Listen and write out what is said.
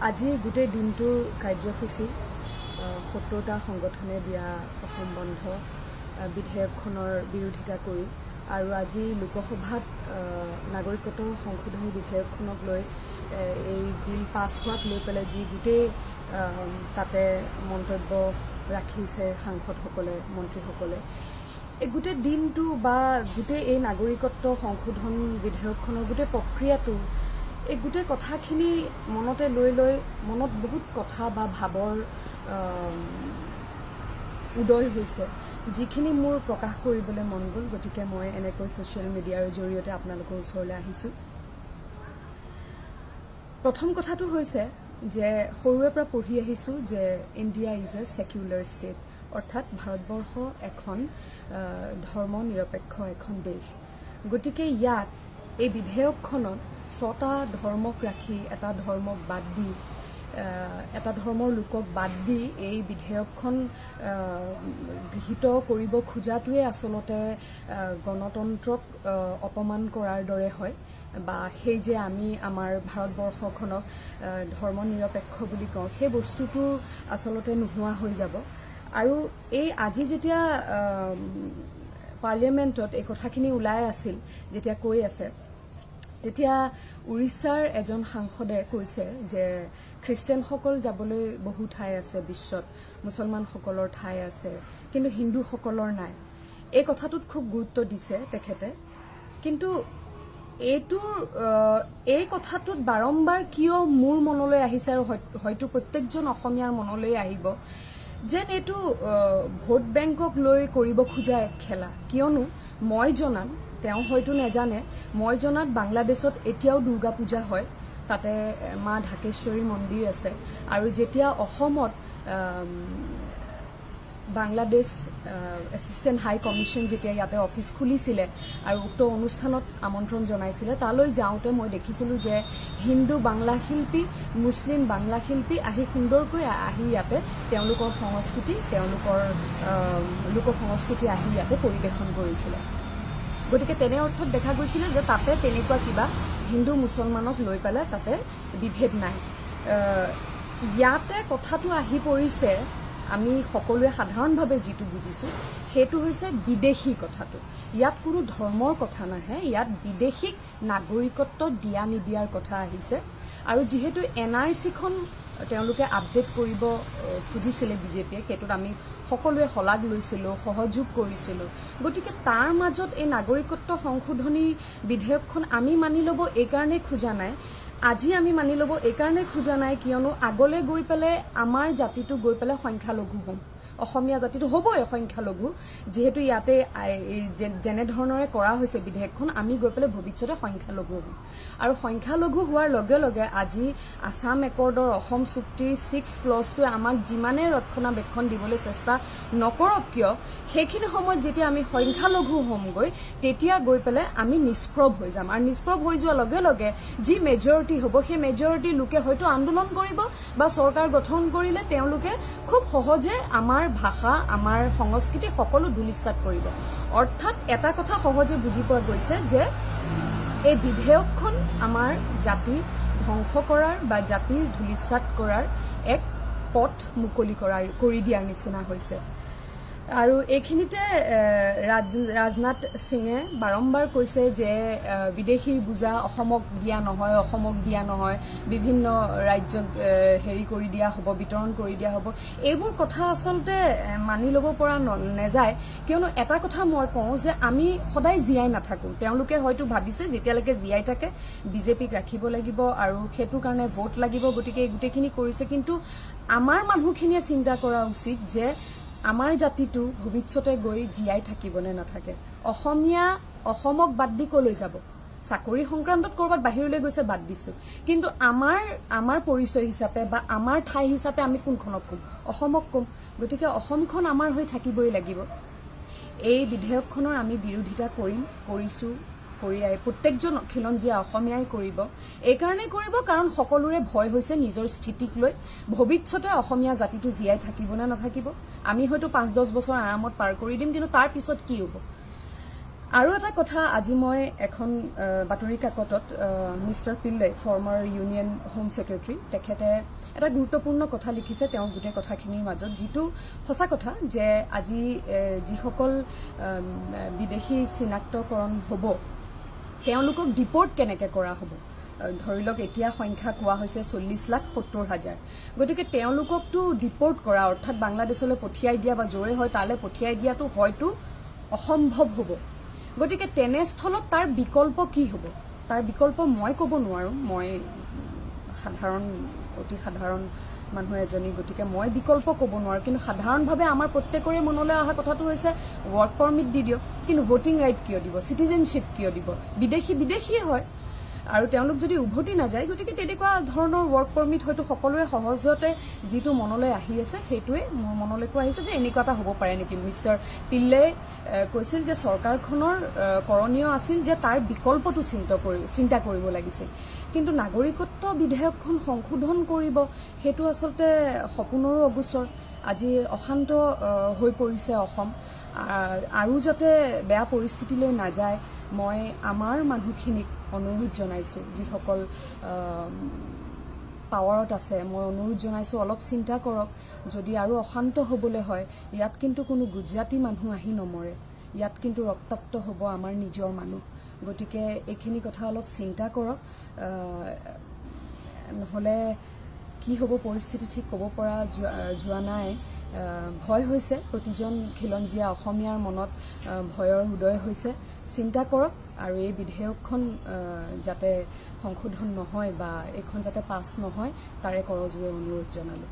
আজি গোটেই দিনটোৰ কাৰ্যসূচী 70টা সংগঠনে দিয়া অসম বন্ধ বিধেয়কখনৰ বিৰোধিতা কৰি আৰু আজি লোকসভাত নাগৰিকত্ব সংশোধনী বিধেয়কখনক লৈ এই বিল পাছ হোৱাক লৈ পেলাই যি গোটেই তাতে মন্তব্য ৰাখিছে সাংসদসকলে, মন্ত্ৰীসকলে, এই গোটেই দিনটো বা গোটেই এই নাগৰিকত্ব সংশোধন বিধেয়কখনৰ গোটেই প্ৰক্ৰিয়াটো, এই গোটেই কথাখিনি মনতে লৈ লৈ মনত বহুত কথা বা ভাৱৰ উদয় হৈছে, যিখিনি মোৰ প্ৰকাশ কৰিবলৈ মন গ'ল। গতিকে মই এনেকৈ ছ'চিয়েল মিডিয়াৰ জৰিয়তে আপোনালোকৰ ওচৰলৈ আহিছোঁ। প্ৰথম কথাটো হৈছে যে সৰুৰে পৰা পঢ়ি আহিছোঁ যে India is a secular state, অৰ্থাৎ ভাৰতবৰ্ষ এখন ধৰ্ম নিৰপেক্ষ এখন দেশ। গতিকে ইয়াত এই বিধেয়কখনত 6টা ধৰ্মক ৰাখি এটা ধৰ্মক বাদ দি, এটা ধৰ্মৰ লোকক বাদ দি এই বিধেয়কখন গৃহীত কৰিব খোজাটোৱে আচলতে গণতন্ত্ৰক অপমান কৰাৰ দৰে হয়। বা সেই যে আমি আমাৰ ভাৰতবৰ্ষখনক ধৰ্ম নিৰপেক্ষ বুলি কওঁ, সেই বস্তুটো আচলতে নোহোৱা হৈ যাব। আৰু এই আজি যেতিয়া পাৰ্লিয়ামেণ্টত এই কথাখিনি ওলাই আছিল, যেতিয়া কৈ আছে, তেতিয়া উৰিষ্যাৰ এজন সাংসদে কৈছে যে খ্ৰীষ্টানসকল যাবলৈ বহু ঠাই আছে বিশ্বত, মুছলমানসকলৰ ঠাই আছে, কিন্তু হিন্দুসকলৰ নাই। এই কথাটোত খুব গুৰুত্ব দিছে তেখেতে। কিন্তু এই কথাটোত বাৰম্বাৰ কিয় মোৰ মনলৈ আহিছে আৰু হয়তো প্ৰত্যেকজন অসমীয়াৰ মনলৈ আহিব, যেন এইটো ভোট বেংকক লৈ কৰিব খোজা এক খেলা। কিয়নো মই জনাত, তেওঁ হয়তো নেজানে, মই জনাত বাংলাদেশত এতিয়াও দুৰ্গা পূজা হয়, তাতে মা ঢাকেশ্বৰী মন্দিৰ আছে। আৰু যেতিয়া অসমত বাংলাদেশ এছিষ্টেণ্ট হাই কমিশ্যন যেতিয়া ইয়াতে অফিচ খুলিছিলে আৰু উক্ত অনুষ্ঠানত আমন্ত্ৰণ জনাইছিলে, তালৈ যাওঁতে মই দেখিছিলোঁ যে হিন্দু বাংলা শিল্পী, মুছলিম বাংলা শিল্পী আহি সুন্দৰকৈ আহি ইয়াতে তেওঁলোকৰ সংস্কৃতি, তেওঁলোকৰ লোক সংস্কৃতি আহি ইয়াতে পৰিৱেশন কৰিছিলে। গতিকে তেনে অৰ্থত দেখা গৈছিলে যে তাতে তেনেকুৱা কিবা হিন্দু মুছলমানক লৈ পেলাই তাতে বিভেদ নাই। ইয়াতে কথাটো আহি পৰিছে, আমি সকলোৱে সাধাৰণভাৱে যিটো বুজিছোঁ সেইটো হৈছে বিদেশী কথাটো। ইয়াত কোনো ধৰ্মৰ কথা নাহে, ইয়াত বিদেশীক নাগৰিকত্ব দিয়া নিদিয়াৰ কথা আহিছে। আৰু যিহেতু এন আৰ চিখন তেওঁলোকে আপডেট কৰিব খুজিছিলে বিজেপিয়ে, সেইটোত আমি সকলোৱে শলাগ লৈছিলোঁ, সহযোগ কৰিছিলোঁ। গতিকে তাৰ মাজত এই নাগৰিকত্ব সংশোধনী বিধেয়কখন আমি মানি ল'ব এইকাৰণেই খোজা নাই, আজি আমি মানি ল'ব এইকাৰণেই খোজা নাই কিয়নো আগলৈ গৈ পেলাই আমাৰ জাতিটো গৈ পেলাই সংখ্যালঘু হ'ম, অসমীয়া জাতিটো হ'বই সংখ্যালঘু। যিহেতু ইয়াতে যেনেধৰণেৰে কৰা হৈছে বিধেয়কখন, আমি গৈ পেলাই ভৱিষ্যতে সংখ্যালঘু হ'ম। আৰু সংখ্যালঘু হোৱাৰ লগে লগে আজি আছাম একৰ্ডৰ অসম চুক্তিৰ 6 ক্লজটোৱে আমাক যিমানে ৰক্ষণাবেক্ষণ দিবলৈ চেষ্টা নকৰক কিয়, সেইখিনি সময়ত যেতিয়া আমি সংখ্যালঘু হ'মগৈ তেতিয়া গৈ পেলাই আমি নিষ্প্ৰভ হৈ যাম। আৰু নিষ্প্ৰভ হৈ যোৱাৰ লগে লগে যি মেজৰিটি হ'ব, সেই মেজৰিটি লোকে হয়তো আন্দোলন কৰিব বা চৰকাৰ গঠন কৰিলে তেওঁলোকে খুব সহজে আমাৰ ভাষা, আমাৰ সংস্কৃতি সকলো ধূলিসাৎ কৰিব। অৰ্থাৎ এটা কথা সহজে বুজি পোৱা গৈছে যে এই বিধেয়কখন আমাৰ জাতি ধ্বংস কৰাৰ বা জাতিৰ ধূলিসাৎ কৰাৰ এক পথ মুকলি কৰি দিয়াৰ নিচিনা হৈছে। আৰু এইখিনিতে ৰাজনাথ সিঙে বাৰম্বাৰ কৈছে যে বিদেশীৰ বোজা অসমক দিয়া নহয়, অসমক দিয়া নহয়, বিভিন্ন ৰাজ্যক হেৰি কৰি দিয়া হ'ব, বিতৰণ কৰি দিয়া হ'ব। এইবোৰ কথা আচলতে মানি ল'ব পৰা নেযায়। কিয়নো এটা কথা মই কওঁ যে আমি সদায় জীয়াই নাথাকোঁ। তেওঁলোকে হয়তো ভাবিছে যেতিয়ালৈকে জীয়াই থাকে বিজেপিক ৰাখিব লাগিব আৰু সেইটো কাৰণে ভোট লাগিব, গতিকে এই গোটেইখিনি কৰিছে। কিন্তু আমাৰ মানুহখিনিয়ে চিন্তা কৰা উচিত যে আমাৰ জাতিটো ভৱিষ্যতে গৈ জীয়াই থাকিব নে নাথাকে। অসমীয়া অসমক বাদ দি ক'লৈ যাব? চাকৰি সংক্ৰান্তত ক'ৰবাত বাহিৰলৈ গৈছে বাদ দিছোঁ, কিন্তু আমাৰ পৰিচয় হিচাপে বা আমাৰ ঠাই হিচাপে আমি কোনখনক ক'ম? অসমক ক'ম। গতিকে অসমখন আমাৰ হৈ থাকিবই লাগিব। এই বিধেয়কখনৰ আমি বিৰোধিতা কৰিম, কৰিছোঁ, কৰি প্ৰত্যেকজন খিলঞ্জীয়া অসমীয়াই কৰিব। এইকাৰণেই কৰিব কাৰণ সকলোৰে ভয় হৈছে নিজৰ স্থিতিক লৈ। ভৱিষ্যতে অসমীয়া জাতিটো জীয়াই থাকিব নে নাথাকিব, আমি হয়তো 5-10 বছৰ আৰামত পাৰ কৰি দিম, কিন্তু তাৰ পিছত কি হ'ব? আৰু এটা কথা, আজি মই এখন বাতৰি কাকতত mister Pillai, former union home secretary, তেখেতে এটা গুৰুত্বপূৰ্ণ কথা লিখিছে তেওঁৰ গোটেই কথাখিনিৰ মাজত, যিটো সঁচা কথা যে আজি যিসকল বিদেশী চিনাক্তকৰণ হ'ব তেওঁলোকক ডিপৰ্ট কেনেকৈ কৰা হ'ব। ধৰি লওক এতিয়া সংখ্যা কোৱা হৈছে 40,70,000, গতিকে তেওঁলোককতো ডিপৰ্ট কৰা অৰ্থাৎ বাংলাদেশলৈ পঠিয়াই দিয়া বা য'ৰে হয় তালৈ পঠিয়াই দিয়াটো হয়তো অসম্ভৱ হ'ব। গতিকে তেনেস্থলত তাৰ বিকল্প কি হ'ব? তাৰ বিকল্প মই ক'ব নোৱাৰোঁ, মই সাধাৰণ অতি সাধাৰণ মানুহ এজনী, গতিকে মই বিকল্প ক'ব নোৱাৰোঁ। কিন্তু সাধাৰণভাৱে আমাৰ প্ৰত্যেকৰে মনলৈ অহা কথাটো হৈছে ৱৰ্ক পাৰ্মিট দি দিয়ক, কিন্তু ভোটিং ৰাইট কিয় দিব, চিটিজেনশ্বিপ কিয় দিব? বিদেশী বিদেশীয়ে হয় আৰু তেওঁলোক যদি উভতি নাযায়, গতিকে তেনেকুৱা ধৰণৰ ৱৰ্ক পাৰ্মিট হয়তো সকলোৰে সহজতে যিটো মনলৈ আহি আছে সেইটোৱে মোৰ মনলৈকো আহিছে যে এনেকুৱা এটা হ'ব পাৰে নেকি। মিষ্টাৰ পিল্লে কৈছিল যে চৰকাৰখনৰ কৰণীয় আছিল যে তাৰ বিকল্পটো চিন্তা কৰিব লাগিছিল, কিন্তু নাগৰিকত্ব বিধেয়কখন সংশোধন কৰিব সেইটো আচলতে সপোনৰো অগোচৰ। আজি অশান্ত হৈ পৰিছে অসম, আৰু যাতে বেয়া পৰিস্থিতিলৈ নাযায় মই আমাৰ মানুহখিনিক অনুৰোধ জনাইছোঁ, যিসকল পাৱাৰত আছে মই অনুৰোধ জনাইছোঁ অলপ চিন্তা কৰক। যদি আৰু অশান্ত হ'বলৈ হয় ইয়াত কিন্তু কোনো গুজৰাটী মানুহ আহি নমৰে, ইয়াত কিন্তু ৰক্তাক্ত হ'ব আমাৰ নিজৰ মানুহ। গতিকে এইখিনি কথা অলপ চিন্তা কৰক, নহ'লে কি হ'ব পৰিস্থিতি ঠিক ক'ব পৰা যোৱা নাই। ভয় হৈছে প্ৰতিজন খিলঞ্জীয়া অসমীয়াৰ মনত, ভয়ৰ উদয় হৈছে। চিন্তা কৰক আৰু এই বিধেয়কখন যাতে সংশোধন নহয় বা এইখন যাতে পাছ নহয় তাৰে কৰজোৰে অনুৰোধ জনালোঁ।